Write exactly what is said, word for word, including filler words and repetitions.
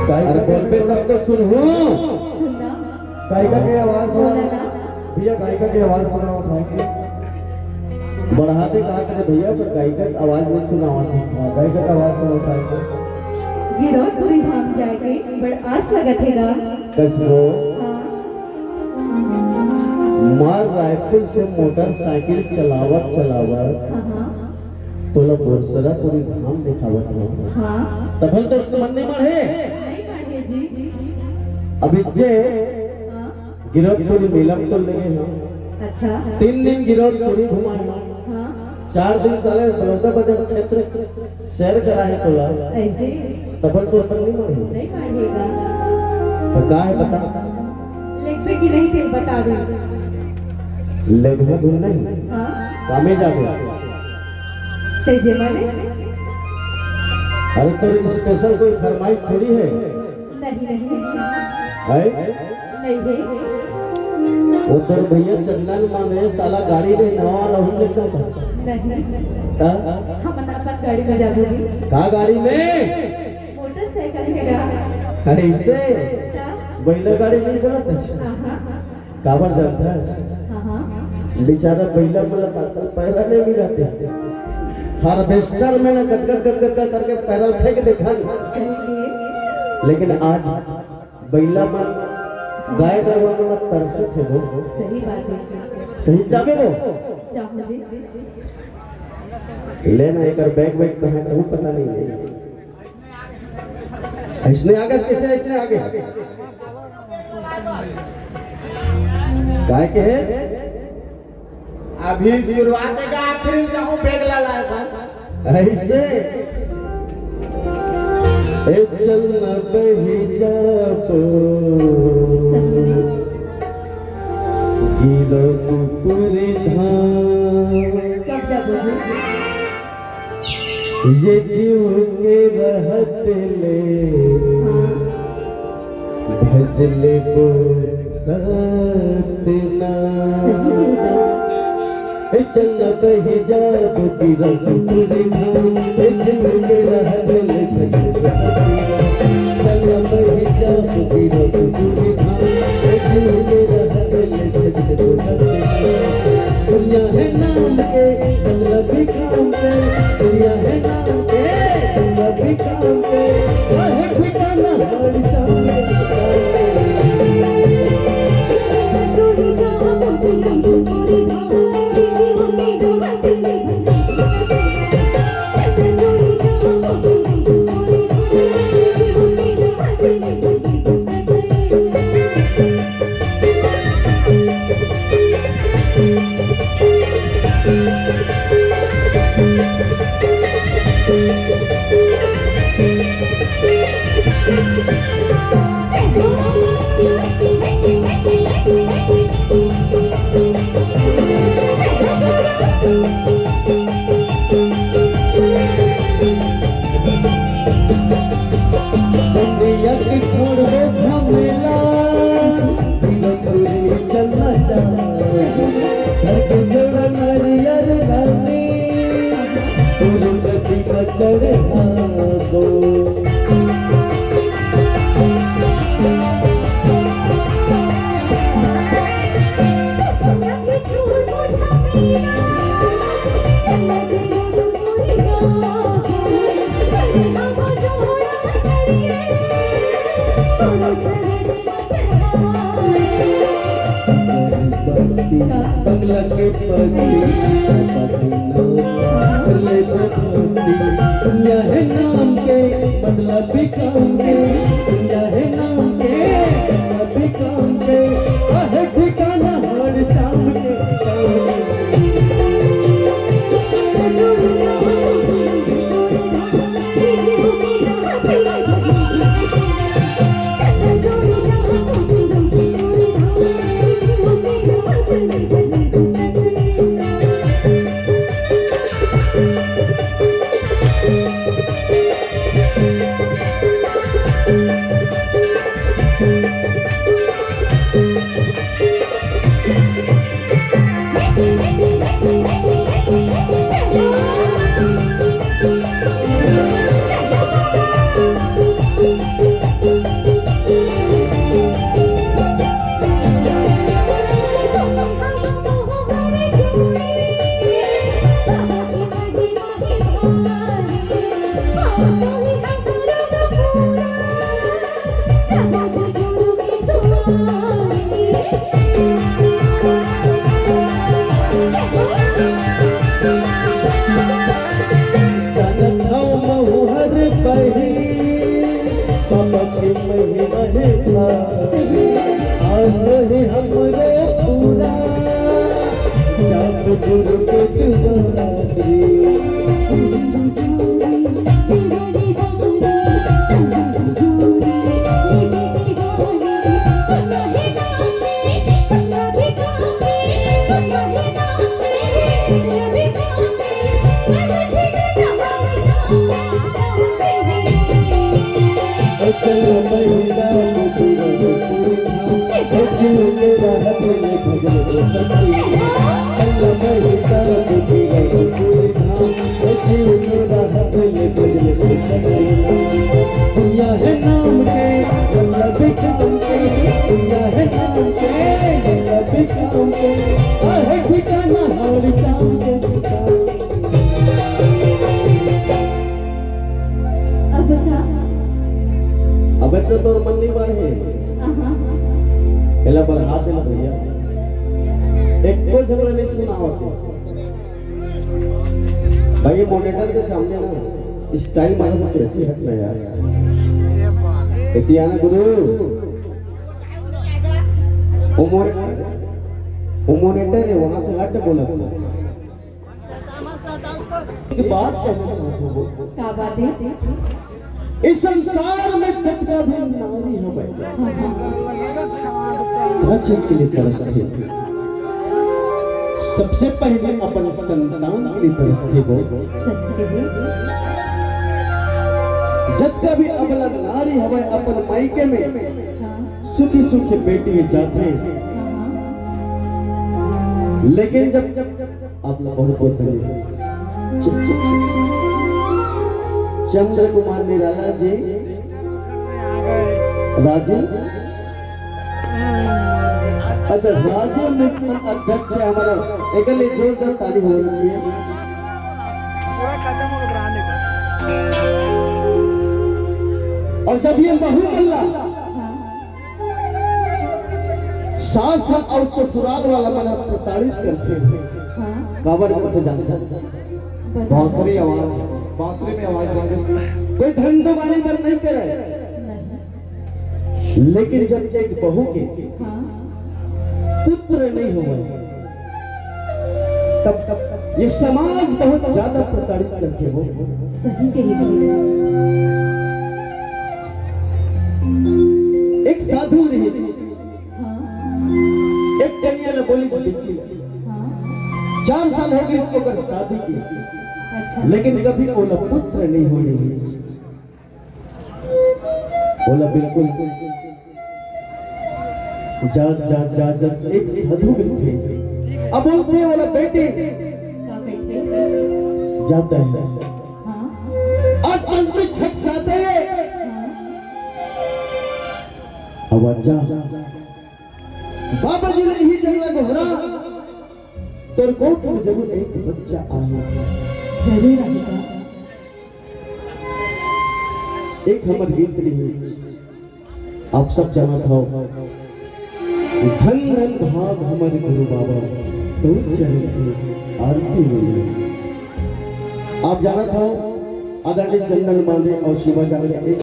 अरे बोलबे तब तो सुनहूँ। सुनना। गायिका के आवाज सुना। बोला ना। भैया, गायिका के आवाज सुनाओ भाई। बढ़ाते कहा करे भैया, पर गायिका के आवाज नहीं सुनावा थी। हाँ, गायिका के आवाज सुनाओ भाई। गिरौदपुरी धाम जाए के बड़ आस लगत हे गा। कस वो? हाँ। मार रायपुर से मोटरसाइकिल चलावत चलावत हाँ, हाँ। तोला बोरसरापुरी धाम दिखावत हो। हाँ। तभल तो मन नहीं माढ़े। नहीं माढ़े जी। अभी जे हाँ। गिरौदपुरी मेला में तो लगे हो। अच्छा। तीन दिन गिरौदपुरी घुमाए हो। हाँ। चार दिन साले बलौदा बाजार क्षेत्र सैर करा है तोला। ऐसे? तभल तो मन नहीं माढ़े। नहीं माढ़े गा। तो का है बता? लेबे कि नहीं तेला बता दूँ। लेबे धुन नहीं। हाँ। कामे जाबे। ते जे माने? अरे तोर special कोई फरमाइश थोड़ी है। नहीं, नहीं, नहीं। है? नहीं है। वो तोर भैया चंदन माने साला गाड़ी में नवा वाला हूँ लेकर था। नहीं। हाँ? हम अपन गाड़ी में जाबो जी। का गाड़ी में? मोटरसाइकिल में गा। ऐसे? हाँ। बैला गाड़ी नहीं बोला था? हाँ, हाँ। काबर जानता है? हाँ, हाँ। बेचारा बैला मन ला पैरा नहीं मिलत हे। हार्वेस्टर में ना गदगद गदगद करके पैरा फेंक देथन। सही है। लेकिन आज बैला मन गाय गरवा मन तरसत हे वो। सही बात है। सही जाबे वो। जाओ जी। लेना एकर बैग वैग कहाँ, कहूँ पता नहीं है। ऐसने आगे, कैसे ऐसने आगे? काय के है? अभी शुरुआत है, आखिरी में जाऊं, बैग ला लाए बा। ऐसे? ए चल ना बही जाबो, गिरौदपुरी धाम। सब जाबो जी। ये जीव के रहत ले हाँ। भज लेबो सतना। सही बात। ए चल बही जाबो गिरौदपुरी धाम, ए जीव के रहत ले भज लेबो सतना। चल बही जाबो गिरौदपुरी धाम, ए जीव के रहत ले भज लेबो सतना। दुनिया है नाम के, मतलब भी काम के, दुनिया है नाम के, मतलब भी काम के, काहे ठिकाना हर चांद के। दुनिया के छोड़ दे झमेला, नौकरी चलना चाहे, घर के जोड़ा नारियल रानी, गुरु गति का चढ़ाबो। पगला के पति, पति ना, ले पति, दुनिया है नाम के, मतलब भी काम के, दुनिया है नाम के, मतलब भी काम के, आहे ठिकाना हर चाम के, चाम के। जानत हव महू हर बहिन, बाबा के महिमा हे भारी। आस हे हमरो पूरा, जाप गुरु के दुआरी। चल महिला, दुनिया है नाम के, मतलब काम के, दुनिया है नाम के, मतलब काम के, आहे ठिकाना हर काम के। अब बता। अबे तो तोर मन नहीं बढ़े। हाँ, हाँ। एला बढ़ा दे ना भैया। एको झगड़ा नहीं सुनावत हे। भाई, ये मॉनिटर के सामने ना स्टाइल मारत रहती है ना यार। कहती है ना गुरु, वो मोर-, वो मॉनिटर है, वहां से हट बोला। एक बात कहना चाहता हूँ। का बात हे? इस संसार में जतका भी नारी हवय, हर चीज के लिए तरसथे। सबसे पहले अपन संतान के लिए तरसथे वो। सच कहे। जतका भी अबला नारी हवय अपन मायके में हाँ। सुखी सुखी बेटी जाथे। हाँ, हाँ। लेकिन जब, जब, जब आप लोग बहुत बहुत धन्यवाद। चुप, चुप, चुप। चंद्र कुमार निराला जी, राजीव, अच्छा, राजीव मित्र अध्यक्ष है हमारा, एक लिए जोरदार ताली होनी चाहिए। और जब ये बहू मल्ला सास अउ ससुराल वाला मन प्रताड़ित करथे। हाँ। काबर करथे जानथव? बता। बांसुरी आवाज, बांसुरी में आवाज देथे। कोई धन दुगानी बर नहीं करे। नहीं। लेकिन जब एक बहू के हाँ। पुत्र नहीं होवय, तब, तब ये समाज बहुत ज्यादा प्रताड़ित करथे वो। सही कही भैया। एक साधु रहे, हाँ। एक कन्या ला बोलिस बिटिया ला। हाँ। चार साल हो गए इसको कर शादी की, अच्छा। लेकिन कभी ओला पुत्र नहीं होने दिस। ओला बिल्कुल। जा, जा, जा, जा, एक साधु मिलथे। अब बोलथे ओला बेटी। का कहिथे? जाता है। हाँ। आज पंचमी छठ साथे। हाँ। अब जा। बाबा जी ले ही जंगला गोहरा, तोर कोख में जरूर एक बच्चा आही। जरूर आही। एक हमर गीत रही, आप सब जानत हव, धन धन भाग हमर गुरु बाबा, तोर चरण के आरती मिले। आप जानत हव, आदरणीय चंदन मांडे अउ शिवा जांगड़े एक